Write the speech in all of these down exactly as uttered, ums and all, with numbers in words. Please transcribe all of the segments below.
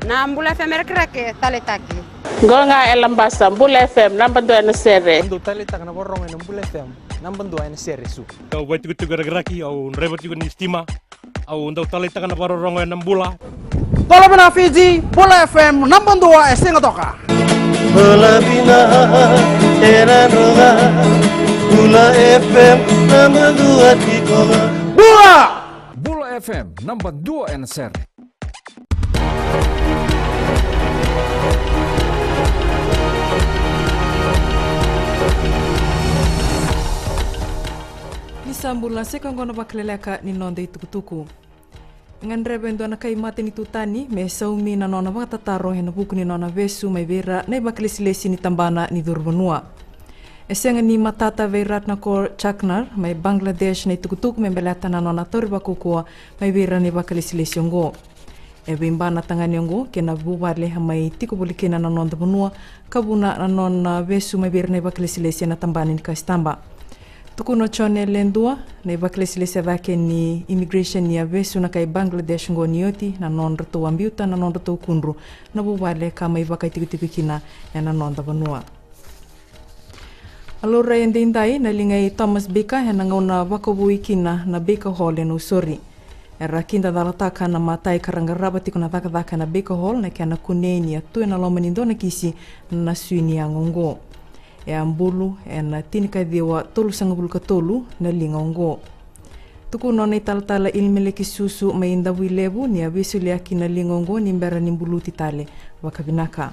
Na Bula F M e Rakiraki, taleitaki. Qo ga e Labasa, Bula F M, naba dua ena sere. Au dau taleitaka na vakarorogo ena Bula F M, naba dua ena sere, Su. Au vaitikotiko e Rakiraki, au draiva tiko ni sitima, au dau taleitaka na vakarorogo ena Bula. Bula vinaka Fiji, Bula F M, naba dua e Sigatoka. Bula vinaka e Nadroga, Bula F M, naba dua tiko ga. Bula! Bula F M, naba dua ena sere. Ni sa bula, sa i koya oqo na vakaleleka ni noda itukutuku. Gadreva e dua na kai matanitu tani me saumi na nona vakatataro ena vuku ni nona vesu mai vei ira na ivakalesilesi ni tabana ni cauravou. E sega ni matata vei Ratnakor Chaknar mai Bangladesh na itukutuku me baleta na nona tauri vakaukauwa mai vei ira na ivakalesilesi oqo. E veiba na tagane oqo kei na vuvale a mai tiko voli kina na noda vanua ka vuna na nona vesu mai vei ira na ivakalesilesi ena tabana ni kasitaba. Tukuna o Jone Ledua, na ivakalesilesi e cake ni immigration, ni a vesu na kai Bangladesh oqo ni oti na nodratou a biuta na nodratou kudru na vuvale ka mai vakaitikotiko kina ena noda vanua. A laurai edaidai na liga i Thomas Baker ena gauna vakavoui kina na Baker Hall e Nausori. Era kidacalataka na matai ka ra qarava tiko na cakacaka ena Baker Hall na kena kunei ni a tu ena loma ni dua na kisi na sui ni yago oqo. E a bulu ena tinikaciwa tolusagavulu ka tolu na liga oqo. Tukuna o na italatala Ilimeleki Susu mai Davuilevu ni a veisoliyaki na liga oqo ni bera ni buluti tale vakavinaka.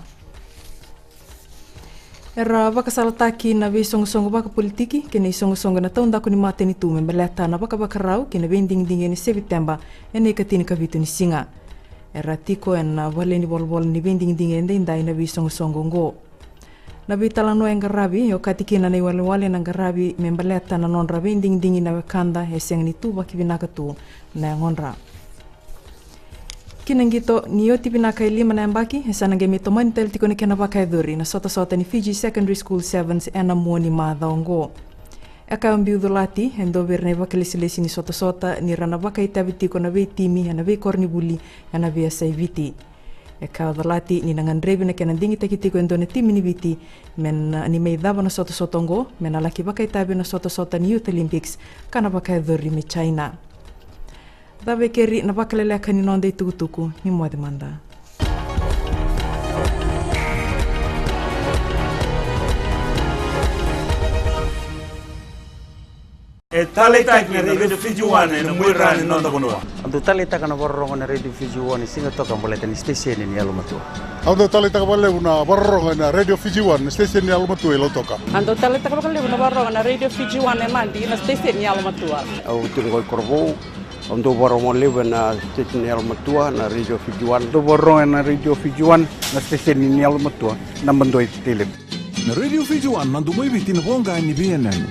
Era vakasalataki na veisoqosoqo vakapolitiki kei na isoqosoqo ena taudaku ni matanitu me baleta na vakavakarau kei na veidigidigi ena Seviteba ena ikatinikavitu ni siga. Era tiko ena vale ni volavola ni veidigidigi edaidai na veisoqosoqo oqo. Na veitalanoa e qaravi e okati kina na iwalewale na qaravi me baleta na nodra veidigidigi na wekada e sega ni tu vakavinaka tu na yagodra. Ki na qito, ni oti vinaka e lima na yabaki e sa na qai mai tomani tale tiko na kena vakayacori na sotasota ni Fiji Secondary School Sevens ena mua ni macawa oqo. E kaya o Biu Colati, e dua vei ira na ivakalesilesi ni sotasota, ni ra na vakaitavi tiko na veitimi ena veikoronivuli ena veiyasai Viti. E kaya o Colati ni na gadrevi na kena digitaki tiko e dua na timi ni Viti me na, ni mai cava na sotasota oqo, me na laki vakaitavi ena sotasota ni Youth Olympics ka na vakayacori mai China. Cava e keri na vakaleleka ni noda itukutuku, ni moce mada. E taleitaki na Radio Fiji One ena muaira ni noda vanua. Au dau taleitaka na vakarorogo na Radio Fiji One e Sigatoka baleta ni siteseni ni yalomatua. Au dau taleitaka vakalevu na vakarorogo ena Radio Fiji One na siteseni ni yalomatua i Lautoka. Au dau taleitaka vakalevu na vakarorogo na Radio Fiji One e Nadi na siteseni ni yalomatua. Au tiko i Korovou. Au dau vakarorogo levu ena siteseni ni yalomatua na Radio Fiji One. Dau vakarorogo ena Radio Fiji One na siteseni ni yalomatua naba dua i Tailevu. Na Radio Fiji One, na domo i Viti, na voqa ni veiyanuyanu.